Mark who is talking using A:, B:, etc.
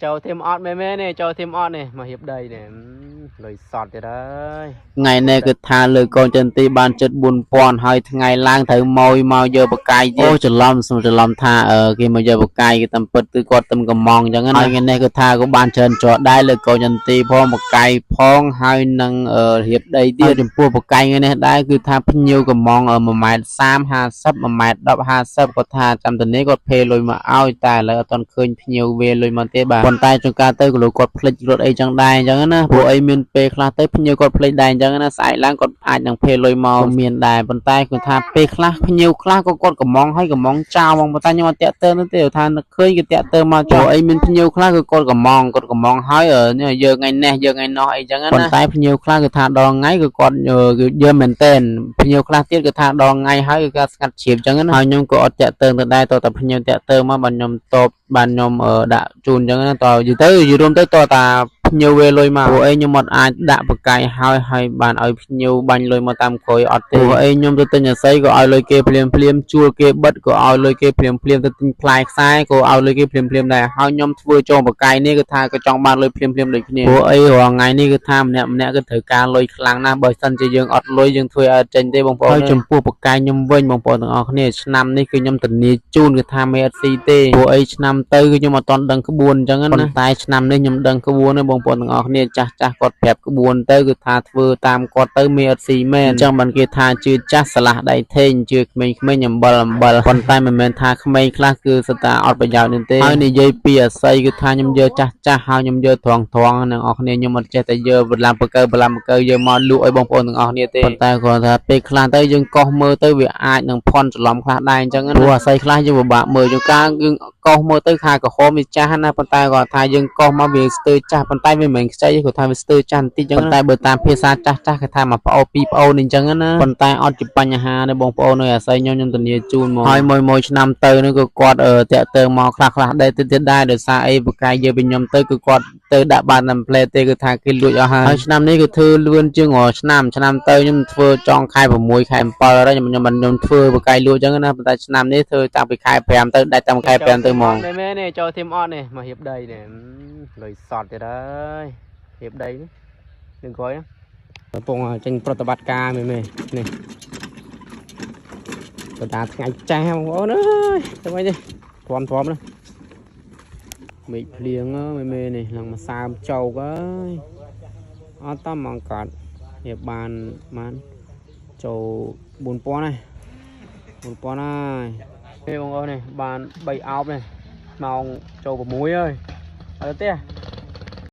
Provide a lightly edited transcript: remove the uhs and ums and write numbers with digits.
A: ចូលធីមអត់មែនមែននេះចូលធីមអត់នេះមករៀបដីនេះលុយសតទៀតហើយ
B: ថ្ងៃនេះគឺថាលើកូនចន្ទីបានចិត្ត4000ហើយថ្ងៃឡើងត្រូវម៉ួយមកយកបកាយទៀតអូច្រឡំសុំច្រឡំថាអឺគេមកយកបកាយគេតាមពិតគឺគាត់ទំកំងអញ្ចឹងណាហើយថ្ងៃនេះគឺថាក៏បានច្រើនជាប់ដែរលើកូនចន្ទីផងបកាយផងហើយនឹងអឺរៀបដីទៀតចំពោះបកាយថ្ងៃនេះដែរគឺថាភ្ញៀវកំង1ម៉ែត្រ30 50 1ម៉ែត្រ10 50គាត់ថាចាំតនេះគាត់ភេលុយមកឲ្យតែឥឡូវអត់ទាន់ឃើញភ្ញៀវវាលុយមកទេបាទប៉ុន្តែជួនកាលទៅក៏លោកគាត់ភ្លេចរត់អីចឹងដែរអញ្ចឹងណាព្រោះអីមានពេលខ្លះទៅភ្ញៀវគាត់ភ្លេចដែរអញ្ចឹងណាស្អែកឡើងគាត់អាចនឹងភេលុយមកមានដែរប៉ុន្តែគាត់ថាពេលខ្លះភ្ញៀវខ្លះក៏គាត់កំងហើយកំងចោលហ្មងប៉ុន្តែខ្ញុំអត់តាក់ទងទេថានឹកឃើញគេតាក់ទងមកចោលអីមានភ្ញៀវខ្លះគឺគាត់កំងគាត់កំងហើយយើងថ្ងៃនេះយើងថ្ងៃនោះអីចឹងណាប៉ុន្តែភ្ញៀវខ្លះគឺថាដល់ថ្ងៃគឺគាត់គឺយើងមែនតែនភ្ញៀវខ្លះទៀតគឺថាដល់ថ្ងៃហើយគឺគាត់ស្ងាត់ជ្រាបចឹងណាហើយខ្ញុំក៏អត់តាក់ទងទៅដែរតតែភ្ញៀវតាក់ទងមកបានខ្ញុំតបបានខ្ញុំដាក់ជូនចឹងណាតនិយាយទៅនិយាយរួមទៅតតាភ្ញៀវវេលុយមកព្រោះអីខ្ញុំអត់អាចដាក់បកាយហើយហើយបានឲ្យភ្ញៀវបាញ់លុយមកតាមក្រោយអត់ទេព្រោះអីខ្ញុំទៅទិញអាស័យក៏ឲ្យលុយគេភ្លាមភ្លាមជួលគេបិទក៏ឲ្យលុយគេភ្លាមភ្លាមទៅទិញផ្លែខ្សែក៏ឲ្យលុយគេភ្លាមភ្លាមដែរហើយខ្ញុំធ្វើចងបកាយនេះគឺថាក៏ចង់បានលុយភ្លាមភ្លាមដូចគ្នាព្រោះអីរាល់ថ្ងៃនេះគឺថាម្នាក់ម្នាក់គឺត្រូវការលុយខ្លាំងណាស់បើសិនជាយើងអត់លុយយើងធ្វើឲ្យអត់ចេញទេបងប្អូនហើយចំពោះបកាយខ្ញុំវិញបងប្អូនទាំងអស់គ្នាឆ្នាំនេះគឺខ្ញុំធានាជូនគឺថាមេអត់ស៊ីទេព្រោះអីឆ្នាំទៅគឺខ្ញុំអត់ទាន់ដឹងក្បួនអញ្ចឹងណាប៉ុន្តែឆ្នាំនេះខ្ញុំដឹងក្បួនហើយបងប្អូនទាំងអស់គ្នាចាស់ចាស់គាត់ប្រាប់ក្បួនទៅគឺថាធ្វើតាមគាត់ទៅមេអត់ស៊ីមែនអញ្ចឹងបានគេថាជឿចាស់ឆ្លាស់ដៃថេងជឿក្មេងៗអំបិលអំបិលប៉ុន្តែមិនមែនថាក្មេងខ្លះគឺសតាអត់ប្រយោជន៍នោះទេហើយនិយាយពីអាស័យគឺថាខ្ញុំយកចាស់ចាស់ហើយខ្ញុំយកត្រង់ត្រង់អ្នកនរគ្នាខ្ញុំអត់ចេះតែយកបន្លាំបកើបន្លាំបកើយកមកលក់ឲ្យបងប្អូនទាំងអស់គ្នាទេប៉ុន្តែគ្រាន់ថាពេលខ្លះទៅយើងកោសមើលទៅវាអាចនឹងផន់ច្រឡំខ្លះដែរអញ្ចឹងណាព្រោះអាស័យខ្លះយើងពិបាកមើលជួនកាលយើងកោសមើលទៅខាក្រហមវាចាស់ណាប៉ុន្តែគាត់ថាយើងកោសមកវាស្ទើរចាស់ប៉ុន្តែវាមិនមែនខ្ចីទេគាត់ថាវាស្ទើរចាស់បន្តិចអញ្ចឹងប៉ុន្តែបើតាមភាសាចាស់ចាស់គេថាមកប្អូនពីរប្អូនអញ្ចឹងណាប៉ុន្តែអត់ជាបញ្ហាទេបងប្អូនអើយអាស័យខ្ញុំខ្ញុំធានាជូនមកហើយមួយមួយឆ្នាំទៅនោះក៏គាត់តាក់ទងមកខ្លះខ្លះដែរទៀតទៀតដែរដោយសារអីបកាយយកពីខ្ញុំទៅគឺគាត់ទៅដាក់បានតែផ្លែទេគឺថាគេលួចអស់ហើយហើយឆ្នាំនេះគឺធ្វើលឿនជាងរាល់ឆ្នាំឆ្នាំទៅខ្ញុំធ្វើចង់ខែ6ខែ7ហើយខ្ញុំខ្ញុំខ្ញុំធ្វើបកាយលួចអញ្ចឹងណាប៉ុន្តែឆ្នាំនេះធ្វើតាំងពីខែ5ទៅដាច់តាំងខែ5ទៅហ្មង
A: មែនមែននេះចូលធីមអត់នេះមករៀបដីនេះលុយសតទៀតហើយរៀបដីនេះនឹងក្រោយកំពុងចេញប្រតិបត្តិការមែនមែននេះបដាថ្ងៃចាស់បងប្អូនអើយទៅវិញទេធំធំណាមេឃភ្លៀងមែនមែននេះឡើងមកសើមចោកអើយអត់តហ្មងកាត់រៀបបានបានចូល4000ហើយ4000ហើយនេះបងប្អូននេះបាន3អោបនេះម៉ោងចូល6ហើយអត់ទេ